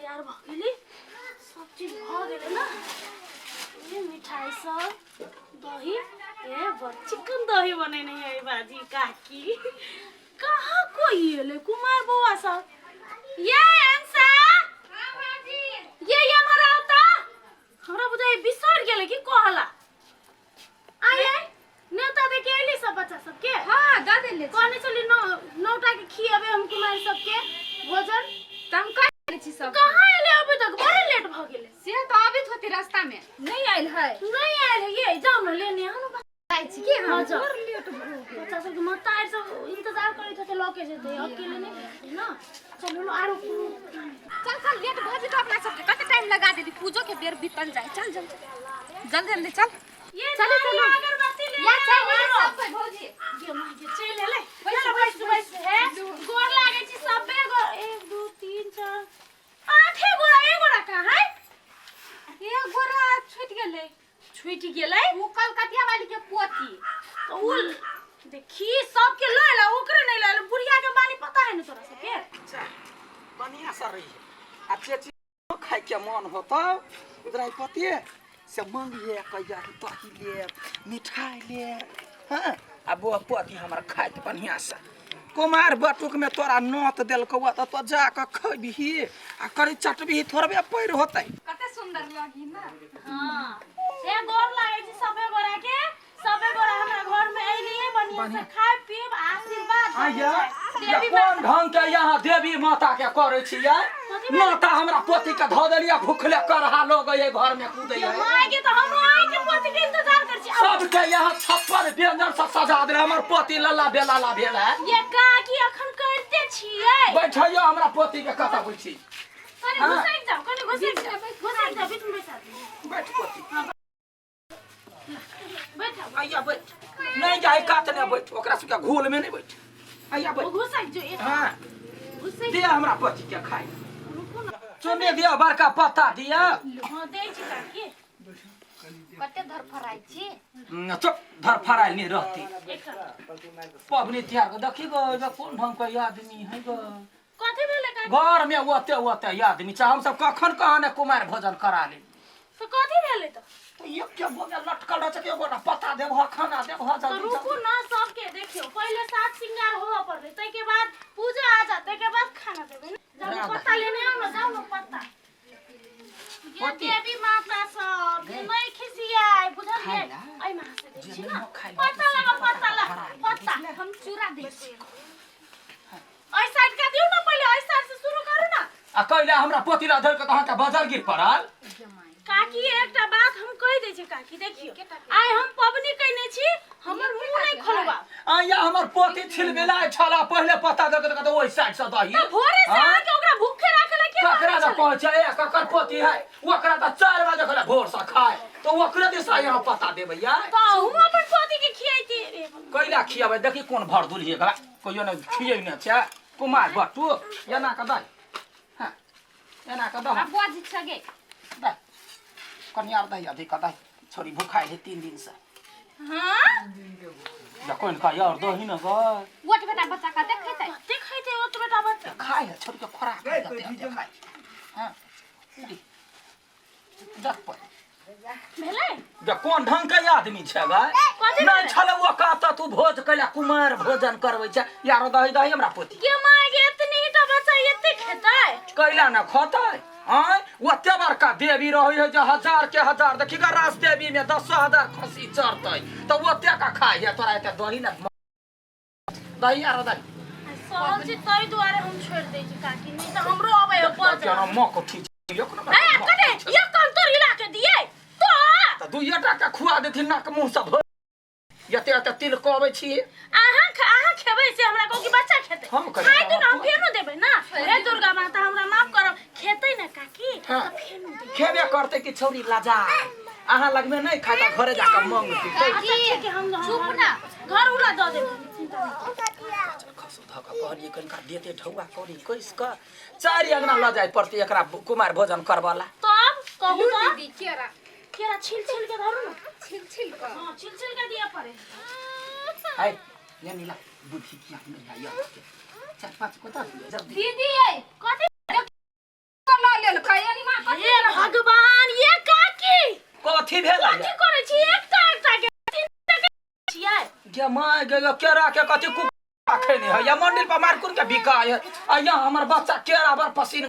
तैयार भऽ गेली, सब चीज भऽ गेलै ने। ए मिठाई सब, दही, ए बड़ चिकन दही बनेने है बाजी। काकी कहाँ कोई एलै? कुमार बौआ सब, ये अंशा, ये एम्हर आउ त। हमरा बुझाइ बिसरि गेलै कि कहला। आये नेता दे के एली सब बच्चा सबके? हाँ, दऽ देले छी। कहने छली 9 नौटा के खिएबे हम कुमारी सबके भोजन। तऽ हम कहि देने छी सब। कहाँ एले अभी तक? बड़ी लेट भऽ गेलै। से तऽ अबैत होती रास्ता में, नहि आयल है। नहीं आयल है। ये जाउ ने लेने आउ ने। जाइ छी की हम? हाँ, जाउ। बड़ लेट भऽ गेल। बच्चा सबके महतारि सब इंतजार करैत होतै, लऽ के जेतै, अकेले नहि भेटतै ने। चलू लो, आरो कोनो। चल चल, लेट भऽ जेतौ अपना सबके। कते टाइम लगा देली, पूजो के बेर बीतल जाय। चल चल चल, जल्दी जल्दी चल। ये चलू, चलू चलू। अगरबत्ती ले या आउ, चल आरो। सब कोइ भौजी। गे माँ गे, चलि एलै। चलो बैस बैस। हे गोर लागै छी सबे गोर। एक, दू, तीन, चार, आठे गोरा। एक गोरा कहाँ है? एक गोरा छूटि गेलै। छूटि गेलै? ओ कलकतिया वाली के पोती। तऽ उ देखी सबके लऽ एला, ओकरे नहि लऽ एला। बुढ़िया के बानी पता है ने तोरा सबके। अच्छा, बढ़िया से रही आ चेची खाय के मन होता उधर पतिए से मंगिए, कहिया कि दही ले, मिठाई ले। हाँ, आ बौआ पति हमर खाइत बढ़िया से। कुमार बटुक में तोरा नोत देलकौ तऽ तो जा कऽ खैबही आ करी चटबही, थोड़बे पैर होतै। कते सुंदर लगी ना। हाँ, हे गोर लागै छी सबे गोरा के। सबे गोरा हमरा घर में अइलिए, बढ़िया से खाय पीब, आशीर्वाद दऽ आया जाय। या देवी कोन ढंग के यहाँ देवी माता के करै छियै? माता हमरा पोती के धऽ देलियै, भूखले करहा लोग ये घर में कूदै है। माय के तऽ हम आइ के पोती के इंतजार करै छी। आब सबके यहाँ 56 व्यंजन सब सजा देले, हमर पोती लल्ला बेलाला भेल है। ये काकी अखन करिते छियै। बैठैयो हमरा पोती के, कतऽ बैठी? कनि हाँ। घुसैक जाउ, कनि घुसैक जाउ, घुसैक जाउ, बीच में बैसा दियौ। बैठ पोती। बैठ। आइया बैठ। नहीं जाए कात ने बैठ, ओकरा सबके घोल में नहीं बैठ। आइया बैठ। घुसैक जो एक। हाँ। घुसैक। दे हमरा पति के खाइ। रुकू ना। चुन्नी दिया, बड़का पत्ता दिया। हाँ, दै छी काकी। कते धरफराइ छी? चुप, धरफराइल नहीं रहती। एकटा। पबनी तिहार के देखी गो, एहिमे कोन ढंग के आदमी है गो? कथी भेलै काकी? घर में ओते ओते आदमी छै, हम सब कखन कहाँ ने कुमार भोजन करा ली। तऽ कथी भेलै तऽ? तो एक के भोजन लटकल रहै छै कि एगो ना पत्ता देबह, खाना देबह। तऽ जल्दी रुकू जल्दी। ना, सबके देखियौ, पहिले सात श्रृंगार होबऽ पड़तै, ताहिके बाद पूजा आ जात, ताहिके बाद खाना देबै ने। जाउ राधा। पत्ता लेने आउ ने, जाउ ने पत्ता। ये पति। देवी माता सब जे नहीं खिसियाय, बुझलियै? खाइ ला। एहि में से दै जे छी नहि ना। खाइ ला, पत्ता से लगा, पत्ता पत्ता ला, धरा ली। पत्ता। हम चूड़ा दै छी। एहि साइड के दियौ ने, पहिले एहि साइड से शुरू करू ना। आ कैला हमरा पोती ला धर के अहाँके बजर गिर पड़ल। काकी, एकटा बात हम कहि दै छी। काकी देखियौ, आइ हम पबनी कयने छी, हमर मुंह नहि खोलबा। आया हमर पोती छिलमिलाय छला, पहिले पता दऽ के तऽ ओहि साइड से दही। तऽ भोरे से हाँ? अहाँके ओकरा भूखे राखै ला के ककरा कहने दऽ छलै? कहै छै? ए ककर पोती है? ओकरा तऽ 4 बजे खले भोर से खाय, तऽ ओकरे दिशा यहाँ पता देबै यार। तऽ अहूँ अपन पोती के खियैती रे। कैला खियाबै? देखी कोन भर दुल्ही एकरा कहियो ने खियै ने छै। कुमार बटु एना कऽ दही, हाँ, एना कऽ दह। आ बज छगे। दही कनि आर दही, अधिक दही। छोरी भूखाइ है 3 दिन से। हाँ। या कोन का यार, दही न गो। ओट बेटा बच्चा कते खेतै? कते खैतै ओतबे टा बच्चा? खाय है छोरी के खोराक है, जते जते खाय। हाँ, जत पर भेलै। जे कोन ढंग के आदमी छै गे? कथी नहि भेलै? छलै ओ कहता तू भोज कैला कुमार भोजन करबै छै। यारो दही दही हमरा पोती। के माय गे, एतनी टा बच्चा एते खेतै? कैला न खतै? आँय, ओते बड़का देवी रहै है जे हजार के हजार, देखी ग, रास देवी में दसो हजार खसी चढ़तै तऽ ओते का खाय है? तोरा एते दही न दही, आरो दही। सहल छी ताहि दुआरे हम छोड़ि दै छी काकी, नहि तऽ हमरो अबै है बज। केना मक उठी एक नंबर। ए कने एक कान तोर हिला के दिए तो। तऽ दुइये टा के खुआ देथिन, नाक मुँह सब भरि एते एते तिल कहबै छी। अहाँ खेबै से हमरा कहू कि बच्चा खेतै? हम कहियै खाइ दू ना, हम हम फेनो देबै ना। हे दुर्गा माता, हमरा माफ करब। खेतै ना काकी? हाँ। तऽ फेनो देबै। खेबे करतै कि छौरी लजा अहाँ लगमे नहि खाय तऽ घरे जाकऽ मंगतै। अच्छा ठीक है, हम चुप ना। घर उला दऽ देबै, चिंता नहि। खसो धऽ कऽ कहलियै कनिका देते ढौआ करी कसि कऽ चारि अंगना लऽ जाय पड़तै एकरा कुमार भोजन करबऽ ला। तब कहू लू तऽ। दीदी, केरा। केरा छील छील के धरू ना। छिल छिल कऽ। हाँ, छील छील के दिअ पड़े। है ने नीला बुद्धि किया नहि है यार, चारि पाँच को दऽ दियौ जल्दी। दीदी, ये कथी? लऽ लेल। कथी भेल कथी करै छी एकटा एकटा के तीनटा के छियै गे माय गे गे केरा के कथी कुकुर खेने है या मंदिर पर मार कुन के बिका है आ यहाँ हमर बच्चा केरा बर पसीन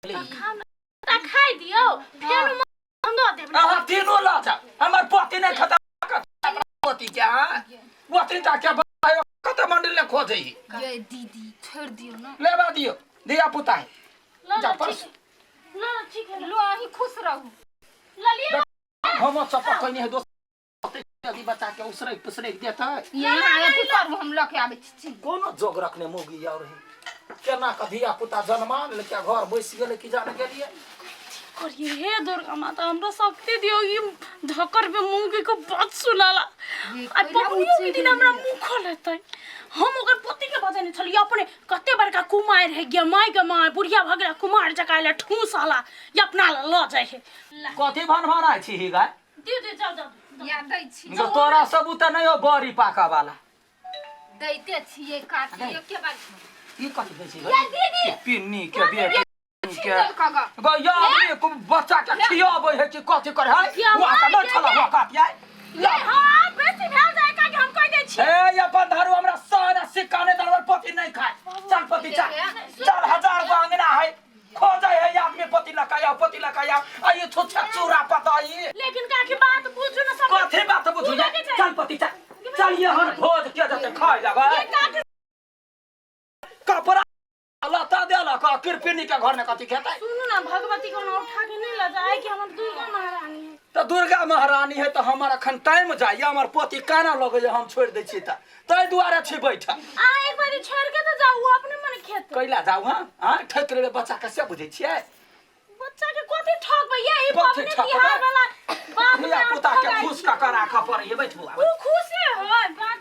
खाना ता खाइ दियौ फेर हम दऽ देब अहाँ तीनों लऽ जाउ हमर पति नहि खाता पति के हाँ वो तीनटा के कतऽ मंदिर ले खोजै ही ये दीदी छोड़ दियो ना लेबा दियौ धिया पुता है ल जा ल परस ठीक है ल ल ठीक है ल लो अहीं खुश रहू ल लिअ हम चपक कइने है दोस्त जल्दी बच्चा के उसरैक पुसरैक देतै ये यहाँ अथी करू हम लऽ के आबै छी कोनो जोग रखने मौगी और है केना के धिया पुता जन्मा लेके घर बैस गेलै कि जाने गेलियै करिए हे दुर्गा माता हमरा शक्ति दियो ई धकर पे मुंह के बात सुनाला आ पबनियो के दिन हमरा मुंह खोलेतै हम ओकर पति के बजेने छलियै अपने कते बड़का कुमार है गे माय गे माय बुढ़िया भऽ गेला कुमार जकाँ अयला ठूस आला ये अपना लऽ लऽ जाइ है कथी भन भनाइ छी ही गाय दियो दियो जाओ जाओ या दै छी जो तोरा सब तऽ नहि हो बड़ी पाका वाला दैते छियै काकी एके बार ई कथी दै छी या दीदी पिन्नी के बेटी के देलक ग गो या आदमी को बच्चा के खियाबै है कि कथी करे है या हुआ का माय नहि छला हुआ काट जाय ये हाँ बेसी भेल जाय काकी हम कहि दै छी ए अपन धरू हमरा सारा सिक्का नहि दरबर पति नहि खाय चल पति चल चल हजार गो अंगना है खोजै है आदमी पति लकाया पति लकाया आ ये छुच्छा चूड़ा पता ई लेकिन काकी बात बुझू ना सब कथी बात बुझू बुझऽ के चाही। चल पति चल चल ये हन भोज के जते खाय लगा ये काकी कपड़ा लता देलक आ किरपिनी के घर में कथी खेतै सुनू ना भगवती को ना उठा के नहीं ल जाए कि हमर दुर्गा महारानी है तऽ दुर्गा महारानी है तऽ हमर अखन टाइम जाइए हमर पोती काना लगैए हम छोड़ि दै छी तऽ ताहि दुआरे छी बैठल आ एक बारी छोड़ के तो जाऊ अपने मन खेत कैला जाऊ हाँ हाँ ठकि लेबै बच्चा के से बुझै छियै बच्चा के कथी ठकबै ये ई कथी पबनी ठकबै? तिहार वाला बाप धिया पुता के खुश कऽ कऽ राखऽ पड़ैए बैठ बौआ उ खुशे होय बात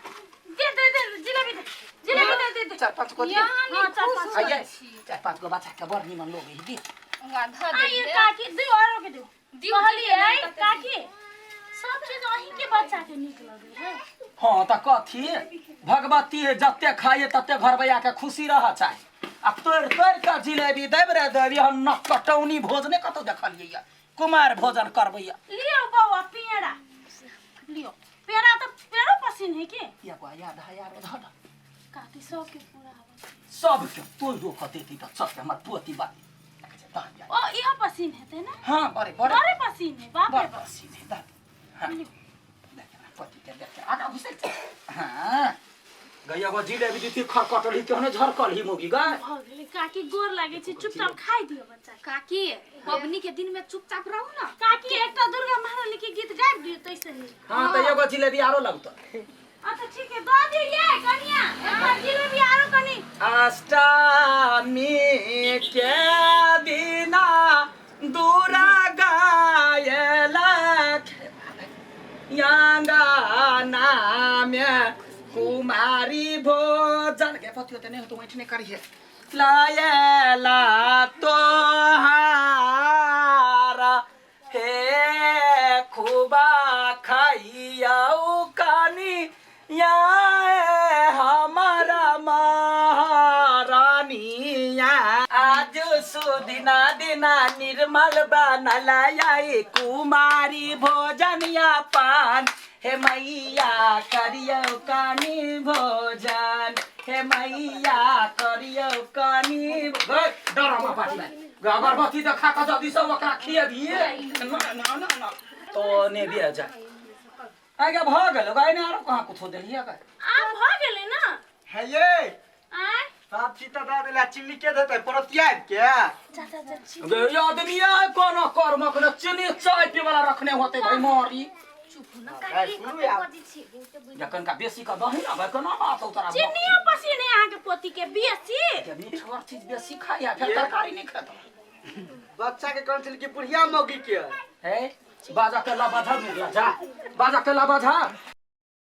दे दे दे जिलेबी दे जिलेबी दे दे दे चारि पाँच गो दियौ। यहाँ हाँ, नहीं चार खुश पाँच होइ आइए छी चारि पाँच गो बच्चा के बड़ निमन लोग है दी उहाँ धऽ आ ये देलियै काकी दे औरो के दे दियौ कहलियै जिलेबी तते काकी सब चीज अहीं के बच्चा के नीक लगै है हाँ तऽ कथी भगवती है जते खाइए तते घरबैया के खुशी रह चाही आ तोड़ि तोड़ि कऽ जिलेबी देब रे देबी हम न कटौनी भोज नहि कतौ देखलियै यऽ कुमार भोजन करबैया लियो बौआ पेड़ा लियो पेड़ा तऽ पेड़ो पसीन है के एगो याद है यार धर काकी सबके पूरा आबै सबके तोड़ियो कऽ देती तऽ सबके हमर पोती बाती ओ इहो पसीन हेतै ने हाँ बड़े बड़े बड़े पसीन है बाप बड़ रे बाप पसीन है दादी हाँ देख ना, पति के देख के आगा घुसै छै हाँ गैया गो जिलेबी दीती खरकटल ही केहने झरकल ही मोगी गा भऽ गेलै काकी गोर लागै छै चुपचाप खाइ दियौ बच्चा के। काकी पबनी के दिन में चुपचाप रहू ना काकी एकटा दुर्गा महारानी के गीत गाबि दियौ तैसे नीक हाँ तऽ एगो जिलेबी आरो लगतौ अच्छा ठीक है दऽ दियौ ये कनिया एकटा जिलेबी आरो कनि अष्टमी के दिना दूरा गायलक अंगना में कुमारी भोजन के पतियो ते नहीं हो तो ऐठने करिए लायला तोहारा हे खुबा खाइयाऊ कानी या हमारा महारानिया आज सुदिना दिना निर्मल बनल आई कुमारी भोजन या पान हे मैया करियौ कानी भोजन हे मैया करियौ कानी डरामा पाटी अगरबत्ती देखा कऽ जल्दी सब ओकरा खियबियै ना ना ना ना तो ने बिया जा आगे भऽ गेल गाय ने आरो कहाँ कुछो देलियै गा आब भऽ गेलै ने हे ये आँय सब चीज तऽ दऽ देला चिन्नी के देतै पड़ोसिया के चाचा चाची गे ये आदमी है कोनो कर्मक ने चीनी चाय पी वाला रखने होते भाई मारी चुप ना काकी सुनू कते यार। बजै छी बहुते बुझ जखन का बेसी का दही ना भाई केना बात उतरा चिन्नियो पसीने अहाँके पोती के बेसी मीठ और चीज बेसी खाया फिर तरकारी नहीं खाता बच्चा के कहै छल कि बुढ़िया मौगी के है बाजा के ला बाजा निकला जा बाजा के ला बाजा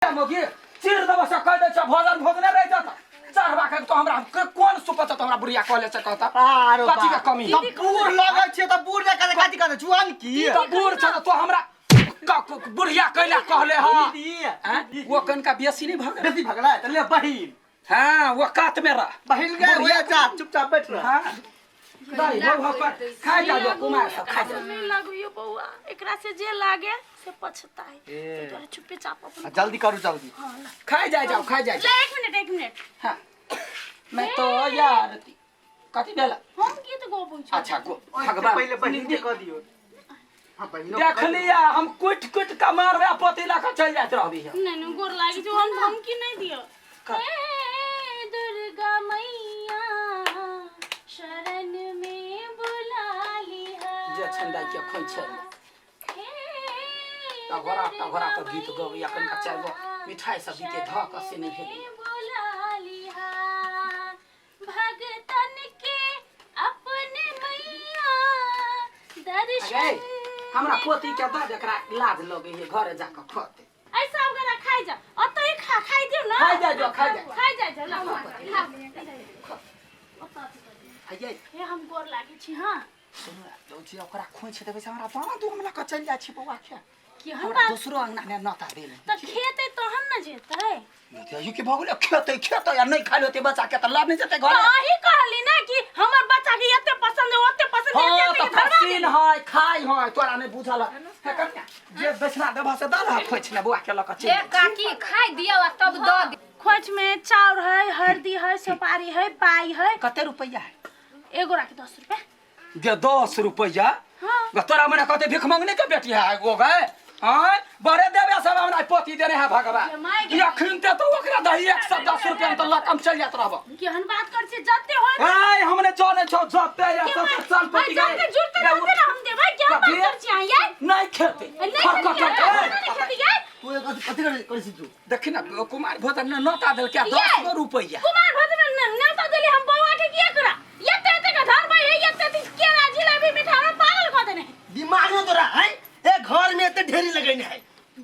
मोगी चिर दबा से कह दे छ भोजन भोजने रह जाता चढ़बा के तो हमरा के कोन सुपत तो हमरा बुढ़िया कहले से कहता आरो कथी के कमी तऽ बूढ़ लगै छियै तऽ बूढ़ जकाँ कथी कहै जुआन की तो बूढ़ छ तो हमरा बुढ़िया कैला कहले हां दीदी हैं? वो कनका बेसी नहीं भगल बेसी भगला तऽ ले बहिन हाँ वो कात में रह बहिन गए बुढ़िया ओए जा चुपचाप बैठ रह हाँ दही हो हो पर खा जा जो कुमार सब खा जा। नहीं लागू यो बौआ, एकरा से जे लागे से पछताए। ताहि दुआरे चुपे चाप अपन जल्दी करू जल्दी। हाँ ला। खाइ जाय जाओ, खाइ जाय। ला, एक मिनट एक मिनट। हाँ मैं तो यार कथी भेल? हम गीत गबै छी। अच्छा गो। भगवान पहिले बहिन के कह दियो। हां बहिनो देख लिया हम कुट कुट के मारबे आ पोती लऽ कऽ चलि जाइत रहबी। नहीं नहीं गोर लागी जो हम धमकी नहीं दियो। हे दुर्गा मैया शरण में बुला लिहा। जे छंदा के खोइ छै तघोरा तघोरा के गीत गबैया। कनिका चारि गो मिठाई सब दिते धऽ कऽ से नहि भेलै। बुला लिहा भगतन के अपने मैया दर्शन। अरे हमरा पोती के दऽ जकरा लाज लगै है घरे जा कऽ खते। ऐसा अब गरा खाइ जा, ओतै खा खाइ दियौ न। खाइ जा जो, खाइ जा। खाइ जा जो, ला खा। हैयै हे हम गोर लागै छी। हाँ सुनू ने, जे ओकरा खोइछ देबै से हमरा बाबा दू हम लऽ कऽ चलि जाइ छी बौआ के। केहन हमरा बात? दोसरो अंगना मे नता देल। तऽ खेतै तहन न जेतै। यही के भऽ गेलै, खेतै खेतै आ नहि खाइ लेतै बच्चा के तऽ लऽ नहि जेतै घरे। अही कहली ना कि हमर बच्चा के एते पसंद है ओते पसंद है। हाँ एते तऽ के धरवा पसीन है खाइ है तोरा नहि बुझल है। हे कनिया जे दक्षिणा देबह से दऽ दह खोइछ ने बौआ के लऽ कऽ चलि हे जाइ छी। काकी खाइ दियौ आ तब दऽ दियौ। खोइछ में चाउर है, हल्दी है, सुपारी है, पाई है। कते रुपैआ है? एगो राखी 10 रुपया। गे 10 रुपैआ? हाँ। तोरा मने कहते भीख मंगने के बेटी है गो गए। हाँ बड़े देवे सब हमरा पोती देने है भगवान। माय गे। अखन ते तो ओकरा दही 110 रुपया में तो लकम चल जात रहब। केहन बात कर छी जते होय। ए हमने जाने छौ जते या सब चल पोती गए। जते जुड़ते तते ना हम देबै। केहन बात कर छी अहाँ यै? नहीं खेते। नहीं खेते, नहीं खेते यै। तू एक कथी करै करै छी तू? देखी ना कुमार भोजन ने नोता देल क्या 10 गो रुपैया। कुमार भोजन ने नोता देली हम बौआ के किया करा? एते एते के धरबै है, एते एते केरा जिलेबी मिठाई हमरा पागल कऽ देने है। दिमाग में तोरा है ए घर में एते ढेरी लगैने है।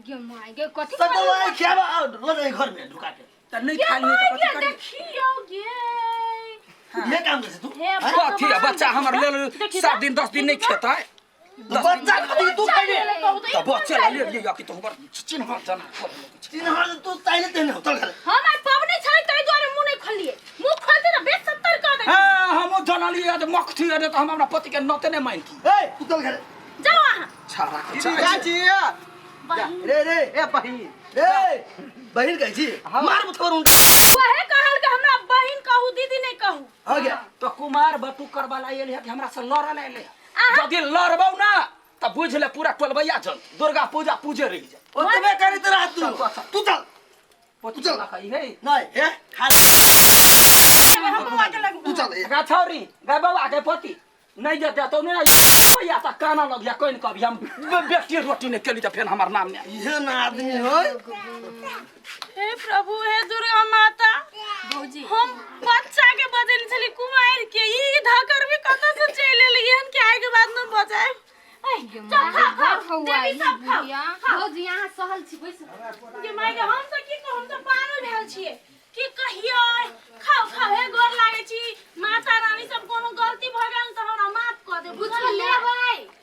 गे my गे कथी सब तो आइ खियाबा और रोज एहि घर में ढुका के। त नहीं के खाली माय त कथी गे करी? देखियौ गे। ये काम करै छी तू? हे कथी है बच्चा हमर लेल देखी 7 दिन 10 दिन नहीं खेतै। बच्चा कथी तू खैबे? त बच्चे ला ले लिया कि तो हमर चिन्ह जना कर लगै छै। चिन्ह तू चाहिले तेहने हो चल घरे। हम आइ पबनी छलै ताहि दुआरे मुँह नहि खोललियै। मुँह खोलते तऽ बेस 70 कऽ दै। हाँ हमहूँ जनलियै जे मखथी है तऽ हम हमरा पति के नते नहि मानती। ए तू चल घरे। जाउ अहाँ। छाड़ा के चाची बहिन। रे रे ए बहिन रे बहिन कहै छी मार मुथवर उनका। वहे कहल के हमरा बहिन कहू दीदी नहीं कहू। हो गया। तो कुमार बटू करवा ला एलै कि हमरा से लड़ऽ ला एलै? यदि लड़बौ ना तऽ बुझ ले पूरा टोलबैया जल दुर्गा पूजा पूजे रहि जाय। ओतबे करैत रह तू। तू चल। पोती चल। लऽ कऽ हे। नहीं हे खा हम बौआ के लग तू चल। गा छौरी गा बौआ के पोती नहीं जेतै तो नहि या तऽ काना लगिया कोइन कभी हम बेटी रोटी नहि केली तऽ फेर हमर नाम नहि। इहे ना आदमी होय। हे प्रभु हे दुर्गा माता। भौजी हम बच्चा के बजेने छली कुमार के ई धकर भी कतऽ से चलि एलै एहन के आइ के बाद न बजाय। चल खा खा देवी सब खाओ। भौजी अहाँ सहल छी बैस। गे माय गे हम तऽ